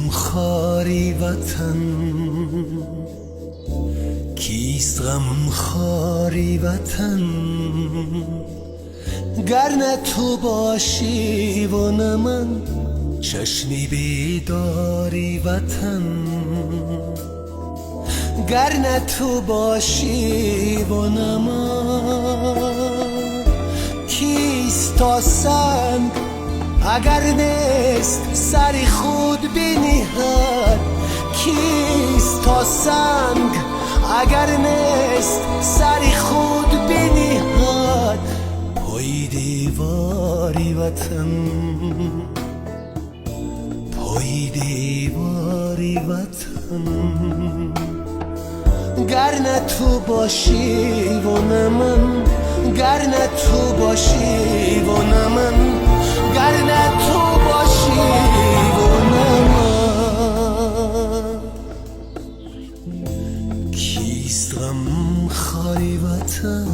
Ғамхори ватан? Кист ғамхори ватан? Гар на ту бошӣ ва на ман, чашми бедори ватан. Гар на ту бошӣ ва на ман, кист то санг агар нест сари худ бниҳад? Кист то санг агар нест сари худ бниҳад пои девори ватан, пои девори ватан? Гар на ту бошӣ ва на ман, гар на ту бошӣ ва на ман, гар на ту бошӣ ва на ман, кист ғамхори ватан?